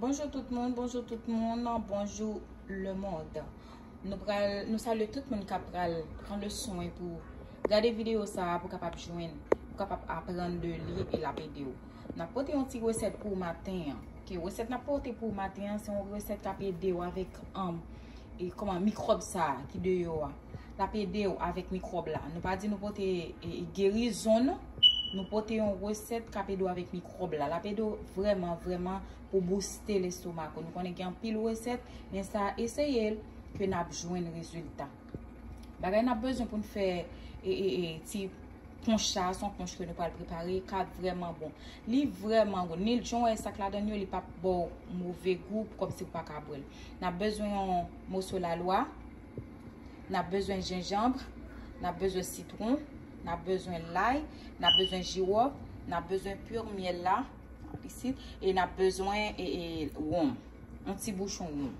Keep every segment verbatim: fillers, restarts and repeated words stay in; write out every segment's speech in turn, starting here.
Bonjou tout moun, bonjou tout moun, bonjou lemonn. Nou pral, nou salye tout moun k ap pral pran le swen pou gade videyo sa a, pou kapab jwenn, pou kapab aprann de li e l ap ede w. N ap pote yon ti resèt pou maten an. Ok, resèt n ap pote pou maten an, se yon resèt k ap ede w avèk, um, e kòman mikwòb sa a ki deyò a. L ap ede w avèk mikwòb la. Nou pa di nou pote, e, e, gerizon, non. Nou pote yon resèt k ap ede w avèk mikwòb la. L ap ede w vrèman, vrèman pou bouste lestomak ou. Nou konnen gen anpil resèt, men sa, eseye l, ke n ap jwenn rezilta. Bagay n ap bezwen pou n fè, e, e, e, ti ponch sa, se yon ponch ke nou pral prepare, k ap vrèman bon. Li vrèman bon. Ni jan w wè sa k ladan l yo, li p ap ba w move gou, kòmsi w pa ka bwè l. N ap bezwen yon moso lalwa, n ap bezwen jenjanm, n ap bezwen sitwon, n ap bezwen lay, n ap bezwen jiwòf, n ap bezwen pur myèl la, isit, e n ap bezwen, e, e, wonm, yon ti bouchon wonm.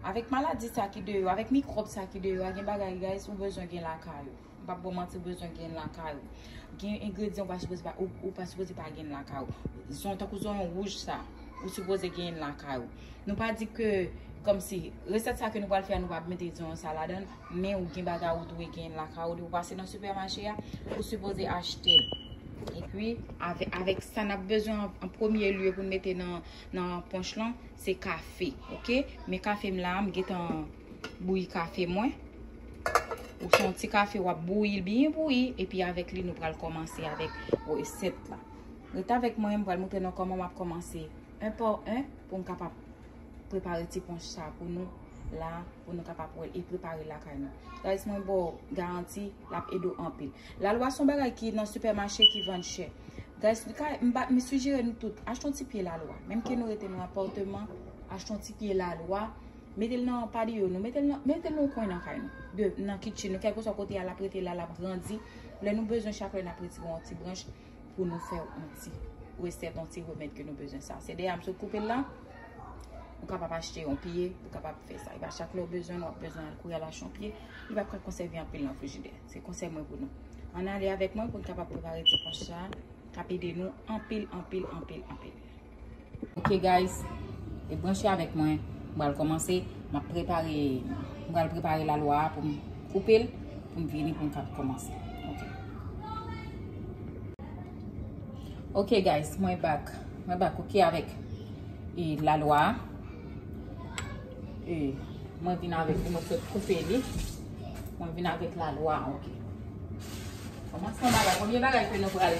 Avèk maladi sa ki deyò, avèk mikwòb sa ki deyò a, gen bagay, guys, ou bezwen gen lakay ou. M p ap ba w manti, ou bezwen gen lakay ou. Gen engredyan ou pa sipoze pa, ou, ou pa sipoze pa gen lakay ou. Zon, tankou zonyon wouj sa, ou sipoze gen lakay ou. Nou pa di ke, kòmsi, resèt sa ke nou pral fè a, nou pa mete zonyon sa ladan l, men ou gen bagay ou dwe gen lakay ou, depi w pase nan sipèmache a, ou sipoze achte l. Epi, avè-, avèk sa n ap bezwen an, an premye lye pou n mete nan, nan ponch lan, se kafe, ok? Men kafe m la, m gentan bouyi kafe mwen. Ou se yon ti kafe, w ap bouyi l byen bouyi, epi avèk li, nou pral kòmanse avèk resèt la. Rete avèk mwen, m pral montre nou kòman m ap kòmanse en pa en pou m kapab prepare ti ponch sa pou nou la, pou nou kapab wè l e prepare l lakay nou. Guys, mwen ba w garanti, l ap ede w anpil. Lalwa se yon bagay ki nan sipèmache ki vann chè. Guys, li ka, m ba, m sijere nou tout, achte yon ti pye lalwa. Menm ke nou rete nan apatman, achte yon ti pye lalwa, mete l nan patiyo nou, mete l nan, mete l nan yon kwen nan kay nou, de, nan kitchen nou, kèlkeswa kote a l ap rete la, l ap grandi. Lè nou bezwen, chak lè n ap retire yon ti branch, pou nou fè yon ti resèt, yon ti remèd ke nou bezwen sa. Se dèyè a m sot koupe l la. Ou kapab achte yon pye, ou kapab fè sa. E pa chak lè w bezwen l, w ap bezwen al kouri al achte yon pye. Li p ap ka konsève anpil nan frijidè. Se konsèy mwen pou nou. Ann ale avèk mwen pou n kapab prepare ti ponch sa a, k ap ede nou anpil, anpil, anpil, anpil. Ok, guys, e branche avèk mwen. M pral kòmanse. M ap prepare, m pral prepare lalwa a pou m koupe l, pou m vini pou m kap kòmanse. Ok. Ok, guys, mwen back. Mwen back, ok, avèk, e, lalwa a. E, mwen vin avèk li, mwen sot koupe li. Mwen vin avèk lalwa a, ok. Kòmansman bagay, premye bagay ke nou pral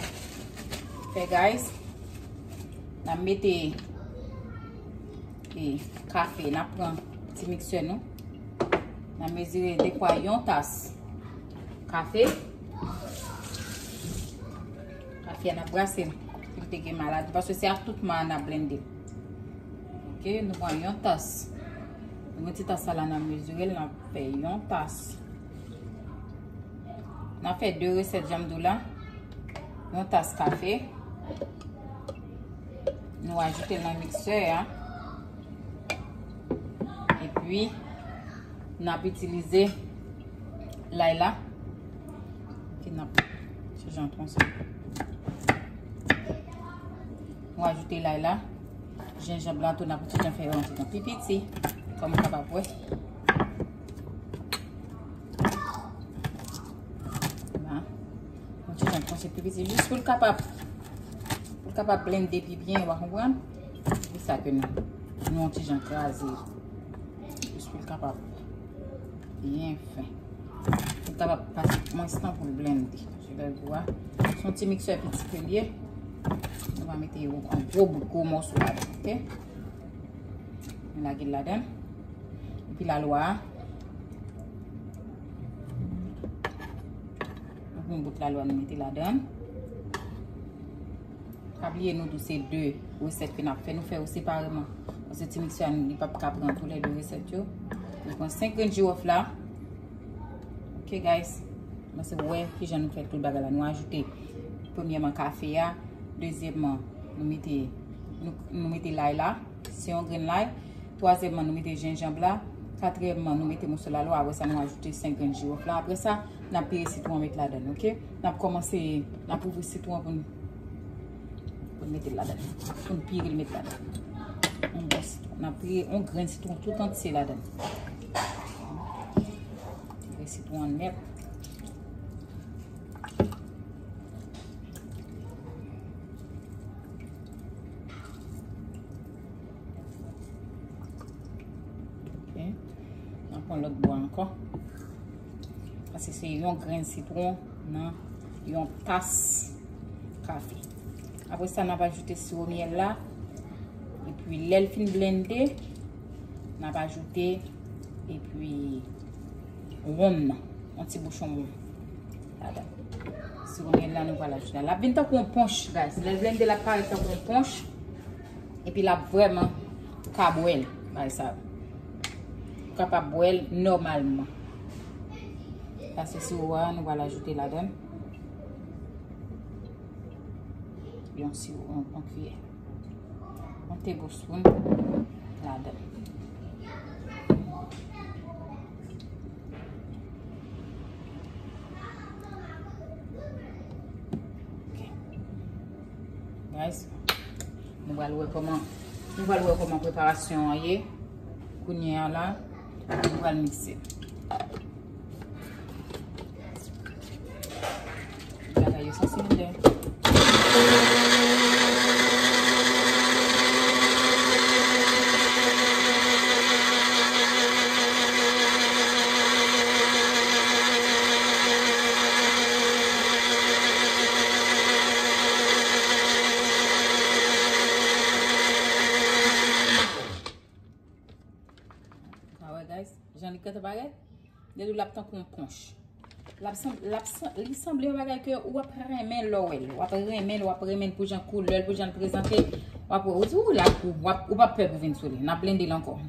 fè, guys, n ap mete, e, kafe, n ap pran ti miksè nou. N ap mezire dekwa yon tas kafe. Kafe a n ap brase l. Pou l te gen maladi. Paske se ak tout men n ap blende l. Ok, nou pran yon tas. Nou pran ti tas sa la, n ap mezire l, n ap fè yon tas. N ap fè de resèt, jan m di w la. Yon tas kafe. Nou ajoute l nan miksè a. Epi, n ap itilize lay la. Ki n ap chanje an konsa. Nou ajoute lay la. Jenjanm lan tou, n ap ti jan fè yon ti jan pi piti. Kòm ou kapab wè. La. Yon ti jan pwonche pi piti, jis pou l kapab, pou l kapab blende pi byen, w a konprann? Se sa ke nou, nou yon ti jan kraze. Jis pou l kapab byen fen. Pou l kapab pase mwens tan pou l blende. Paske lè l gwo a, se yon ti miksè piti ke l ye. Nou va mete yon, yon gwo bout, gwo mòso ladan, ok? Nou lage l ladan. Epi lalwa a. Nou pran bout lalwa nou mete ladan. Pa bliye nou tou se de resèt ke n ap fè. Nou fè yo separeman. Paske ti miksè a nou, li p ap ka pran tou lè de resèt yo. Nou pran senk grenn jiwòf la. Ok, guys. Mwen se wè kijan nou fè tout bagay la. Nou ajoute premyèman kafe a. Dezyèmman, nou mete, nou, nou mete lay la. Se yon grenn lay. Twazyèmman, nou mete jenjanm la. Katriyèmman, nou mete moso lalwa. Apre sa, nou ajoute senk grenn jiwòf la. Apre sa, n ap pire sitwon an met ladan l, ok? N ap kòmanse, n ap ouvri sitwon an pou n, pou n mete l ladan l. Pou n pire l met ladan l. N ap pliye yon grenn sitwon tout antye ladan l. Pliye sitwon an nèt. Ok. N ap pran lòt bò a ankò. Paske se yon grenn sitwon nan yon tas kafe. Apre sa, n ap ajoute siwo myèl la. Epi, lè l fin blende, n ap ajoute, epi, wonm nan. Yon ti bouchon wonm ladan. Siwo myèl la, nou pral ajoute la. L ap vin tankou yon ponch, guys. Lè l blende, l ap parèt tankou yon ponch. Epi l ap vrèman ka bwè l, bagay sa yo. Ou kapab bwè l nòmalman. Sa se siwo a, nou pral ajoute ladan l. Yon siwo, yon, yon kiyè. Yon tablespoon ladan l. Ok. Guys, nou pral wè kòman, nou pral wè kòman preparasyon an ye. Kounye a la, nou pral mikse. Bagay yo sanse moulen. Sa wè, guys, jan li gentan parèt. Depi l ap tankou yon ponch. L ap sanm-, l ap san-, li sanble yon bagay ke w ap renmen lè w wè l. W ap renmen l, w ap renmen l pou jan koulè l, pou jan l prezante. W ap wè, ou di, "Ou la kou," w ap, ou p ap pè pou vin sou li. N ap blende l ankò.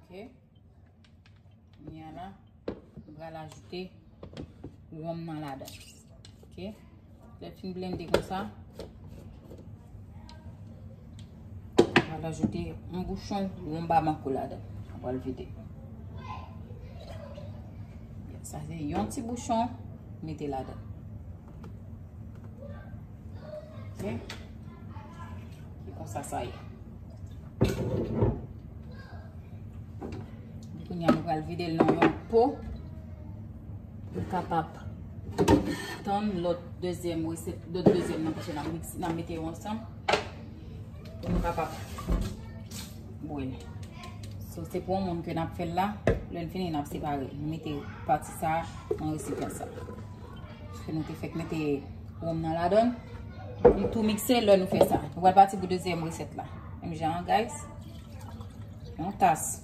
Ok. Kounye a la, nou pral ajoute wonm nan ladan. Ok. Lè fin blende konsa, nou pral ajoute yon bouchon wonm Bamako ladan. Nou pral vide. Sa se yon ti bouchon, mete ladan. Ok. Se konsa sa ye. Kounye a, nou pral vide l nan yon po. Pou kapab tann lòt dezyèm resèt, lòt dezyèm nan, paske n ap mikse, n ap mete yo ansanm. Pou nou kapab bwè l. So, se pou yon moun ke n ap fè l la. Lè n fini, n ap separe l. Nou mete pati sa a nan resipyan sa a. Paske nou te fèk mete wonm nan ladan l. Nou tou mikse lè nou fè sa. Nou pral pati pou dezyèm resèt la. Menm jan an, guys. Yon tas.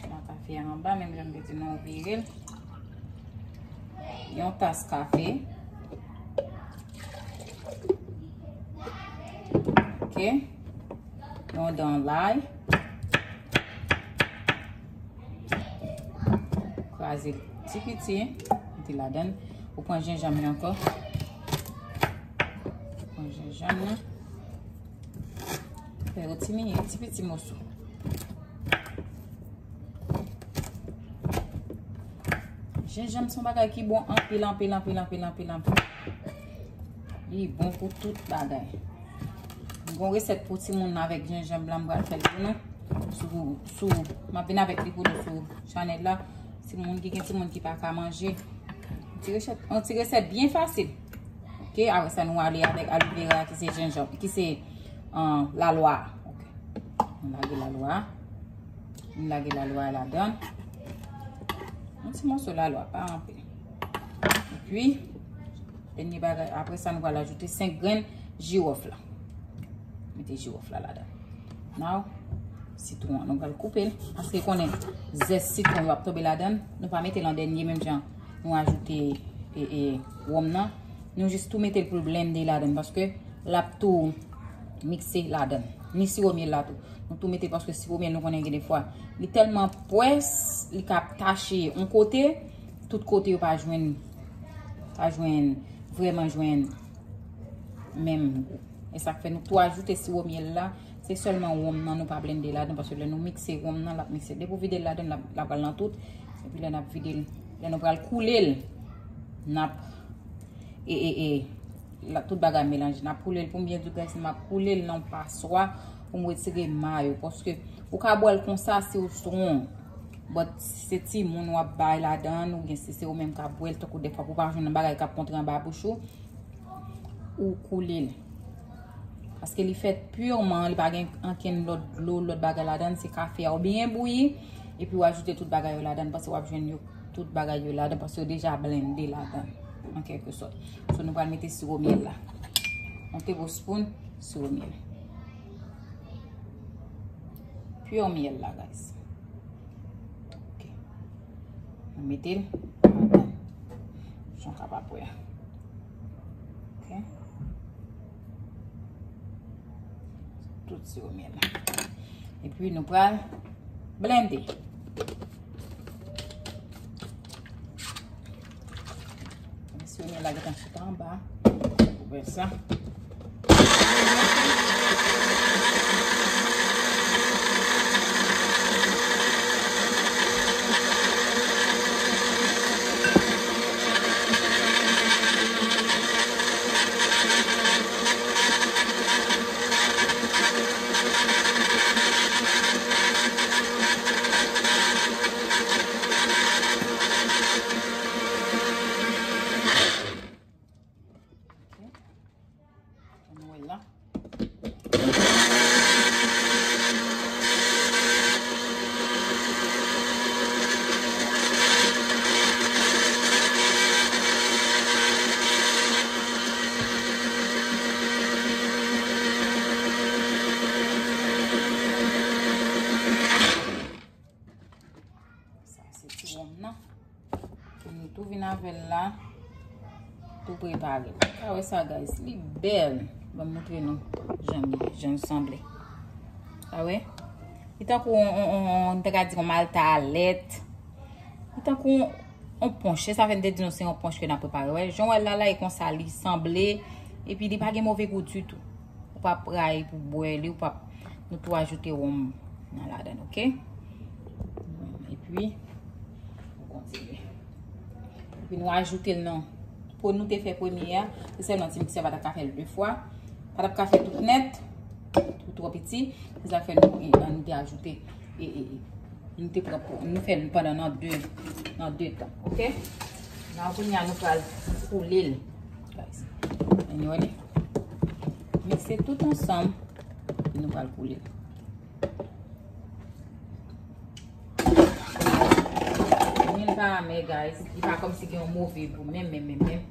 Nan kafe a anba, menm jan m te di nou vire l. Yon tas kafe. Ok. Yon dan lay. Kraze l ti piti. Mete ladan l. Ou pran jenjanm li ankò. Ou pran jenjanm nan. Fè yo ti mi-, ti piti moso. Jenjanm se yon bagay ki bon anpil, anpil, anpil, anpil, anpil, anpil. Li bon pou tout bagay. M gon resèt pou timoun avèk jenjanm la, m pral fè l pou nou. Sou, sou, m ap vin avèk li pou nou sou chanèl la. Timoun ki gen timoun ki pa ka manje. Ti resèt, yon ti resèt byen fasil. Ok, apre sa nou ale avèk aloe vera ki se jenjanm, ki se, ah, lalwa. Ok. Nou lage lalwa. Nou lage lalwa ladan. Yon ti moso lalwa, pa anpil. Epi, dènye bagay, apre sa, nou pral ajoute senk grenn jiwòf la. Mete jiwòf la ladan. Now, sitwon an, nou pral koupe l. Paske konnen zès sitwon yo ap tonbe ladan. Nou pa mete l an dènye, menm jan nou ajoute, e, e, wonm nan. Nou jis tou mete l pou l blende ladan. Paske l ap tou mikse ladan. Ni siwo myèl la tou. Nou tou mete paske siwo myèl nou konnen gen defwa. Li tèlman pwès, li ka tache yon kote, tout kote yo pa jwenn pa jwenn, vrèman jwenn menm gou. E sa k fè nou tou ajoute siwo myèl la. Se sèlman wonm nan nou pa blende ladan, paske lè nou mikse wonm nan, l ap mikse. Depi w vide l ladan, l ap, l ap pral nan tout. Epi lè n ap vide l, lè nou pral koule l, n ap, e, e, e, la, tout bagay melanje. N ap koule l, pou m byen di w, guys, m ap koule l nan yon paswa pou m retire ma yo. Paske ou ka bwè l konsa si w strong. But se timoun w ap bay ladan, oubyen si se ou menm k ap bwè l, tankou defwa pou w pa jwenn bagay k ap kontre anba bouch ou, ou koule l. Paske li fèt piman, li pa gen ankenn lòt dlo, lòt bagay ladan, se kafe a ou byen bouyi, epi w ajoute tout bagay yo ladan, paske w ap jwenn yo, tout bagay yo ladan, paske yo deja blende ladan, an kèlke sòt. So, nou pral mete siwo myèl la. Yon tablespoon siwo myèl. Pure myèl la, guys. Ok. Nou mete l ladan. Jan w kapab wè. Ok. Tout siwo myèl la. Epi nou pral blende. Siwo myèl la gentan chita anba. Ouvè sa. Ok. Ann wè la. Sa se ti wonm nan. Nou tou vin avè l la. Tou prepare l. Sa wè sa, guys. Li bèl. Ban m montre nou jan li, jan l sanble. Sa wè? Li tankou on, on, on, on, m te ka di on malta alèt. Li tankou on, on ponch. Se sa fè m te di nou se yon ponch ke n ap prepare. Wè, jan w wè l la, la, e konsa li sanble. Epi li pa gen move gou ditou. Ou p ap rayi pou bwè li, ou p ap, nou tou ajoute wonm nan ladan, ok? Epi, nou kontinye. Epi nou ajoute l nan po nou te fè premye a. Se sèlman ti miksè pa t ap ka fè l de fwa. Pa t ap ka fè tout nèt. Tou twò piti. Se sa k fè nou, e, nou te ajoute, e, e, e, nou te pran po, nou fè l pandan nan de, nan de tan, ok? Nan kounye a nou pral koule l. Guys, ann wè li. Mikse tout ansanm, epi nou pral koule l. Mil pa amè, guys. Li pa kòmsi gen yon move gou, menm, menm, menm, menm.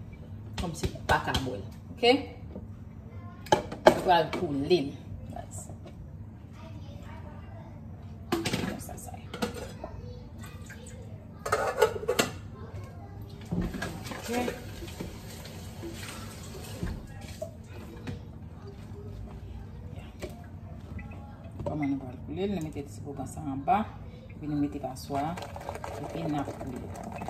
Kòmsi ou pa ka bwè l. Ok? Nou pral koule l, guys. Konsa sa ye. Ok. Kòman nou pral koule l? Nou mete ti boukan sa anba, epi nou mete paswa a, epi n ap koule. Ok.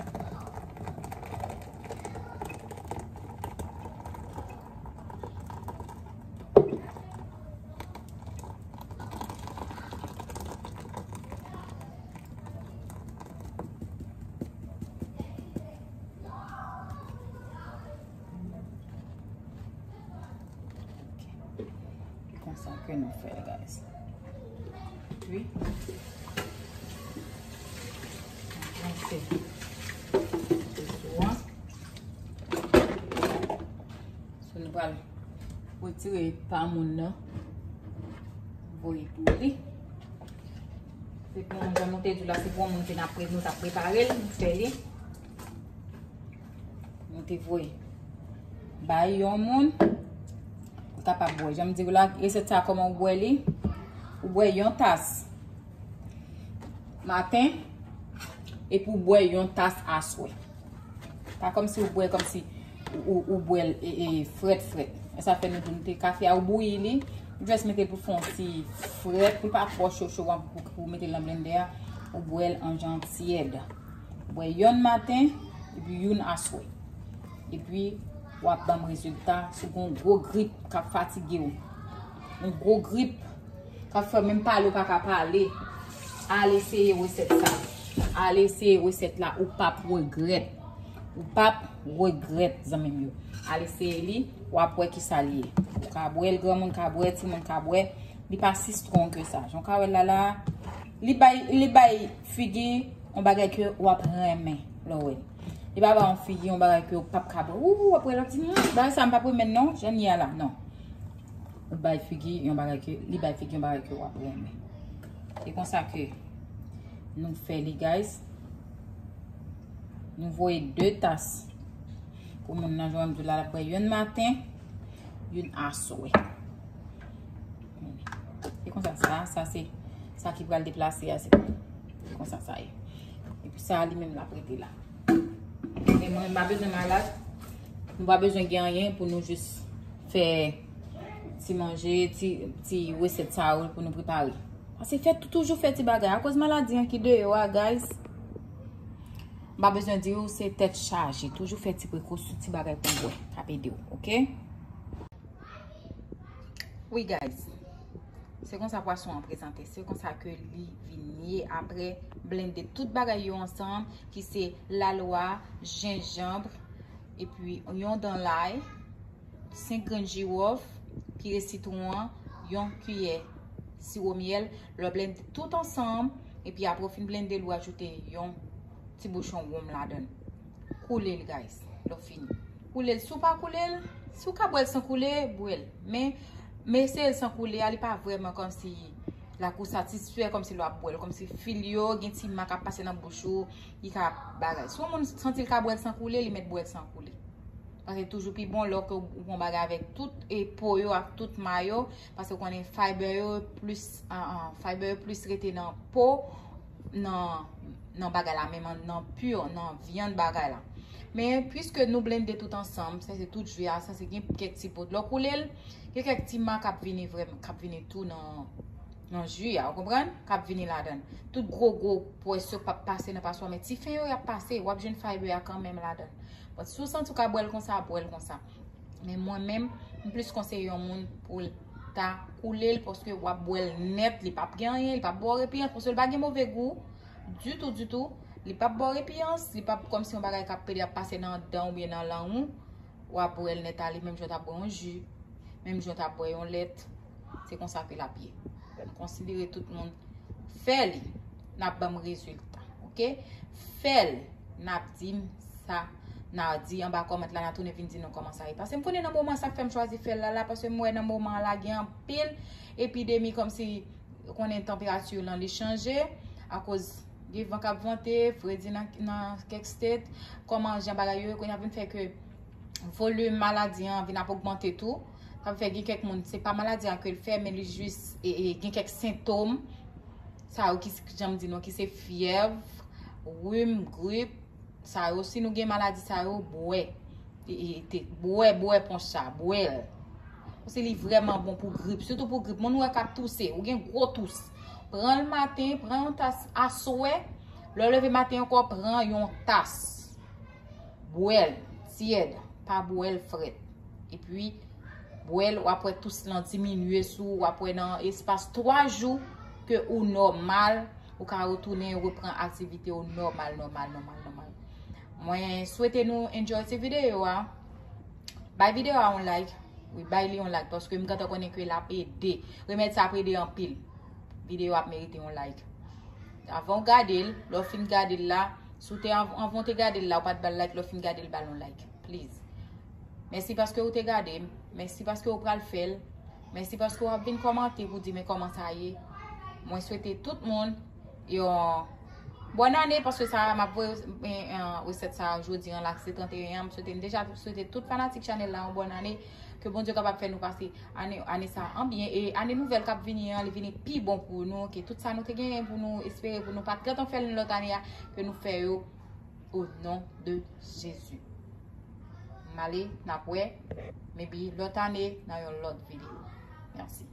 Se konsa ke nou fè l, guys. Epi, nou pran sou an. So, nou pral retire pa moun nan. Voye pou li. Se pou moun, jan nou te di w la, se pou moun ke n ap pre-, nou t ap prepare l, nou fè li. Nou te voye bay yon moun. Ou kapab bwè. Jan m di w la, resèt sa, kòman ou bwè li? Ou bwè yon tas maten, epi ou bwè yon tas aswè. Pa kòmsi ou bwè, kòmsi ou, ou, ou bwè l, e, e, frèt, frèt. E sa fè nou di nou te kafe a, ou bouyi li, ou just mete l pou fè yon ti frèt, pou l pa twò cho, cho, pou, pou mete l nan blendè a, ou bwè l an jan tyèd. Bwè yonn maten, epi youn aswè. Epi, w ap ban m rezilta. Si w gen yon gwo grip k ap fatige w, yon gwo grip k ap fè menm pale w pa ka pale, al eseye resèt sa. Al eseye resèt la, ou p ap regrèt. Ou p ap regrèt, zanmi m yo. Al eseye li, w ap wè kisa li ye. Ou ka bwè l, granmoun ka bwè, timoun ka bwè. Li pa si strong ke sa. Jan w ka wè l la la, li bay, li bay figi yon bagay ke w ap renmen lè w wè l. Li pa bay yon figi yon bagay ke w p ap ka bwè. Ou, w ap wè l ap di, "Hmm, bagay sa m p ap renmen non, jan l ye a la." Non. Ou bay figi yon bagay ke, li bay figi yon bagay ke w ap renmen. E konsa ke nou fè li, guys. Nou voye de tas pou moun nan, jan m di w la, l ap bwè youn maten, youn aswè. E konsa sa, sa se sa ki pral deplase a, se konsa sa ye. Epi sa li menm l ap rete la. E mwen, m pa bezwen malad. Nou pa bezwen gen anyen pou nou jis fè ti manje, ti, ti resèt sa yo pou nou prepare. Pase fè tou-, toujou fè ti bagay. Akoz maladi an ki deyò a, guys. M pa bezwen di w, se tèt chaje. Toujou fè ti prekosyon, ti bagay pou w bwè. K ap ede w, oke? Wi, guys. Se konsa pwason an prezante. Se konsa ke li vin ye apre blende tout bagay yo ansanm, ki se lalwa, jenjanm, epi yon dan lay, senk grenn jiwòf, pire sitwon an, yon kiyè siwo myèl. Lè w blende tout ansanm, epi apre w fin blende l, ou ajoute yon ti bouchon wonm ladan l. Koule l, guys, lè w fini. Koule l. Si w pa koule l, si w ka bwè l san koule, bwè l. Men, men eseye l san koule a, li pa vrèman kòmsi l ap satisfè, kòmsi lè w ap bwè l, kòmsi fil yo, gen ti ma k ap pase nan bouch ou, li ka bagay. Si yon moun santi l ka bwè l san koule, li mèt bwè l san koule. Paske toujou pi bon lè ke w pran bagay avèk tout e po yo ak tout ma yo, paske w konnen fiber yo plis, an, an, fiber yo plis rete nan po, nan, nan bagay la, menm an, nan pur, nan vyann bagay la. Men, piske nou blende tout ansanm, sa se tout jwi a, sa se gen kèk ti po. Lè w koule l, gen kèk ti ma k ap vini vrèman, k ap vini tou nan, nan jwi a, ou konprann? K ap vini ladan l. Tout gwo, gwo pwès yo p ap pase nan paswa, men ti fen yo, y ap pase, w ap jwenn fiber a kanmenm ladan l. But si w santi w ka bwè l konsa, bwè l konsa. Men mwen menm, m plis konseye yon moun pou l ta koule l, paske w ap bwè l nèt, li p ap gen anyen, li p ap ba w repiyans, paske l pa gen move gou, ditou, ditou. Li p ap ba w repiyans, li p ap kòmsi yon bagay k ap pede ap pase nan dan oubyen nan lang ou. W ap bwè l nèt ale, menm jan w ta bwè yon ji, menm jan w ta bwè yon lèt. Se konsa ke l ap ye. Konsidere tout moun. Fè li, n ap ban m rezilta, oke? Fè l, n ap di m sa n a di anba kòmant la, n a tounen vin di nou kòman sa ye. Paske m konnen nan moman sa k fè m chwazi fè l la, la, paske m wè nan moman an la gen anpil epidemi kòmsi, ou konnen tanperati lan li chanje, akoz gen van k ap vante, fredi nan, nan kèk state, kòman jan bagay yo ye, kounye a vin fè ke volim maladi an vin ap ogmante tou. Sa vle fè gen kèk moun, se pa maladi an ke l fè, men li jis, e, e, gen kèk sentòm. Sa yo ki, jan m di nou, ki se fyèv, rim, grip, sa yo, si nou gen maladi sa yo, bwè. E, e, te, bwè, bwè ponch sa, bwè l. Paske li vrèman bon pou grip, sitou pou grip. Moun ou wè k ap touse, ou gen gwo tous. Pran l maten, pran yon tas aswè. Lè w leve maten ankò, pran yon tas. Bwè l tyèd, pa bwè l frèt. Epi, bwè l, w ap wè tous lan diminye sou ou, w ap wè nan espas twa jou ke ou nòmal, ou ka retounen repran aktivite w nòmal, nòmal, nòmal, nòmal. Mwen swete nou enjoy ti videyo a. Bay videyo a yon like. Wi, bay li yon like, paske m gentan konnen ke l ap ede. Remèd sa ap ede anpil. Videyo ap merite yon like. Avan w gade l, lè w fin gade l la, si w te anv-, anvan w te gade l la, ou pa t ba l like, lè w fin gade l, ba l yon like. Please. Mèsi paske ou te gade m. Mèsi paske ou pral fè l. Mèsi paske w ap vin kòmante pou di men kòman sa ye. Mwen swete tout moun yon bòn ane, paske sa m ap voye, eh, eh, resèt sa jodi an la, se trannteyen an. M swete, m deja swete tout fanatik chanèl la yon bòn ane. Ke Bondye kapab fè nou pase ane, ane sa an byen. E ane nouvèl k ap vini an, li vini pi bon pou nou. Ke tout sa nou te genyen pou nou espere, pou nou pa t gentan fè l nan lòt ane a, ke nou fè yo. O non de Jezi. M ale, n ap wè, maybe lòt ane, nan yon lòt videyo. Mèsi.